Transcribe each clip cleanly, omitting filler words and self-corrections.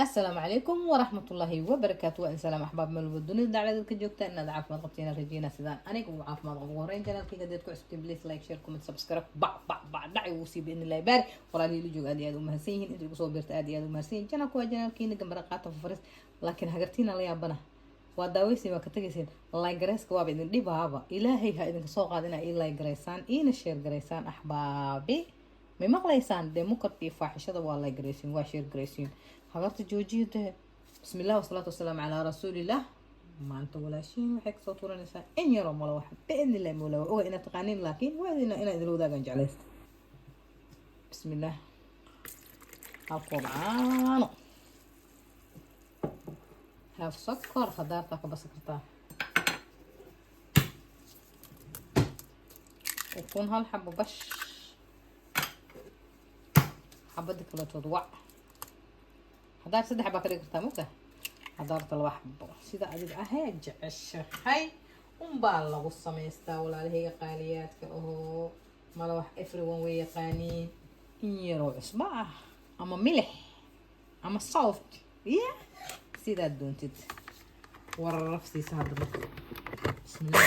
Asalaamu calaykum waraxmatullaahi wabarakaatu. Waa in salaam, axbaab meel walba dunida dacladeed ka joogta, inaad caafimaad qabtiin rajeyna, sidaan aniga ugu caafimaad qabo. Ugu horreyn, channelkayga hadeed ku cusubtiin, please like, share, comment, subscribe, bac bac bac dhac igu sii biidni illahi baari. Walaalihii la jooga aad iyo aad u mahadsan yihiin, inta igu soo biirta aad iyo aad u mahadsan yihiin. Channelku waa channelkiina, gambara qaata fafaris, laakiin hagartiina la yaabana waa daaweysin, waa ka tagayseen. Like gareyska waaba idin dhibaaba. Ilaahay ha idinka soo qaad inaa ii like garaysaan iina share garaysaan. Axbaabi, may maqlaysaan? Dee munkarka iyo faaxishada waa like garaysiin, waa share garaysiin. Hagarta joojiya dee. Bismi illah wasalaatu wasalaamu calaa rasuulillah. Maanta walaashiin waxay kasoo tuuranaysaa in yaroo mala wax biidni illahi mawla. Waa oga inaad taqaaniin, laakiin waa inaa idinla wadaagaan jeclaysta. Bismi illah. Hal koob caano, haaf sokor, khadaartaa ka basa kartaa, ukun hal xabo bash, xabada kaletood wac. Hadaar saddex baa ka dhigi kartaa, mugta hadaarta laba xabo, sida adiga ahee jeceshahay unbaa lagu samaystaa. Walaalahayga qaaliyaadka ahoo, mala wax everyone way yaqaaniin. In yaroo cusbo ah ama milix ama salt ya sidaad doontid wararafsiisa. Hadda marka, bismillah.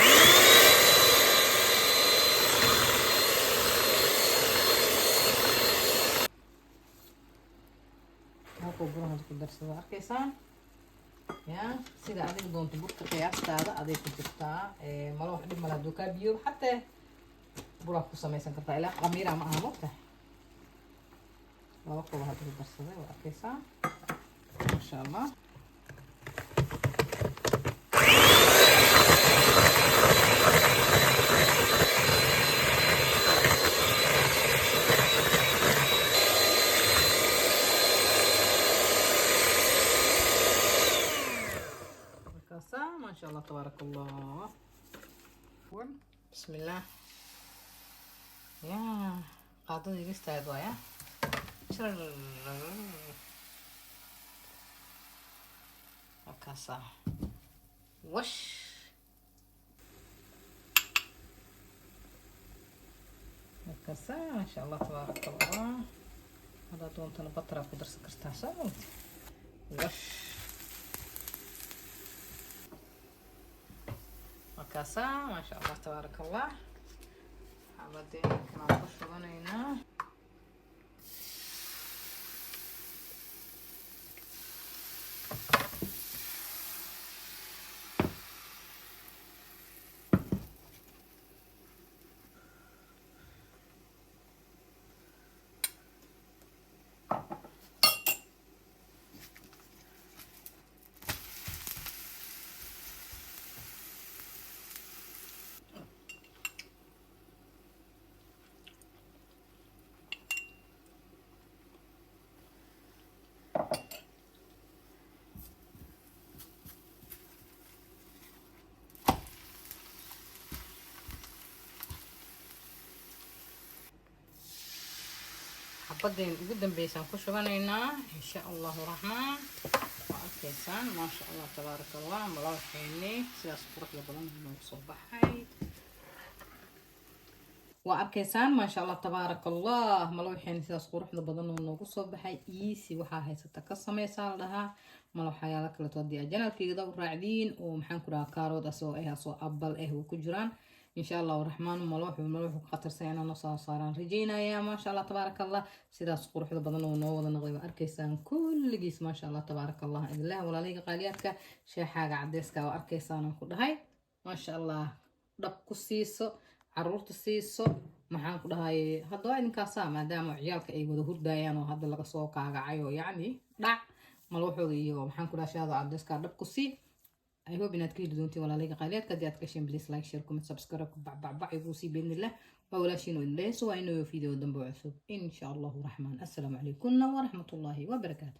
Halkuu burahaad ku darsada arkaysaan ya, sida adiga doonto burka qiyaastaada aday ku jirtaa. Malo wax dhib mala hadduu kaa biyo, xatee buraa ku samaysan kartaa, ilaa qamiira ma aha, mogta. Laba kooba hadda ku darsaday, waa arkaysaa, maasha Allah. Markaasaa, maasha Allah, tabaaraka Allah. Bismi illah. Ya qaadada iristaad waaya. Markaasaa wash. Markaasaa, maasha Allah, tabaaraka Allah. Haddaad doontana bataraa ku darsan kartaa, soo mogti. Wash. Markaasaa, maasha Allah, tabaaraka Allah. Xabadeen kanaan ku shubanaynaa. Xabadeen ugu dambeysaan ku shubanaynaa, insha Allahu raxmaan. Waa arkaysaan, maasha Allah, tabaaraka Allah. Malawaxeeni sidaas quruxda badan noogu soo baxay, waa arkaysaan, maasha Allah, tabaaraka Allah. Malawaxeeni sidaas quruxda badan oo noogu soo baxay. Easy, waxaa haysata ka sameysaa la dhahaa. Malawaxyaalo kaleeto haddii aad channelkayga u raacdiin oo maxaan ku dhahaa, kaarood asoo ah, asoo apple ah way ku jiraan, insha Allahu raxmaan. Malawaxu malawaxu ka khatarsan inaan noo soo saaraan rajeynaya. Maasha Allah, tabaaraka Allah. Sidaas quruxda badan oo noo wada noqday, waa arkaysaan kulligiis, maasha Allah, tabaaraka Allah. Idinlah, walaalahayga qaaliyaadka, sheexaaga cadeyska waa arkaysaan aan ku dhahay, maasha Allah. Dhab ku siiso, caruurta siiso, maxaan ku dhahay. Hadda waa idinkaasaa, maadaama ciyaalka ay wada hurdayaan oo hadda laga soo kaagacay oo yacni dhac malawaxooda iyo maxaan ku dhahay, shaada cadeyska dhab ku sii. I hope inaad ka heli doontiin, walaalahayga qaaliyaadka. Haddii aad ka hesheen, please like, share, comment, subscribe, bac bac bac igu sii biidnillah. Waa walaashiin oo idin dhehayso, waa inuu video dambe oo cusub, insha Allahu raxmaan. Assalaamu calaykum waraxmatullaahi wabarakaatu.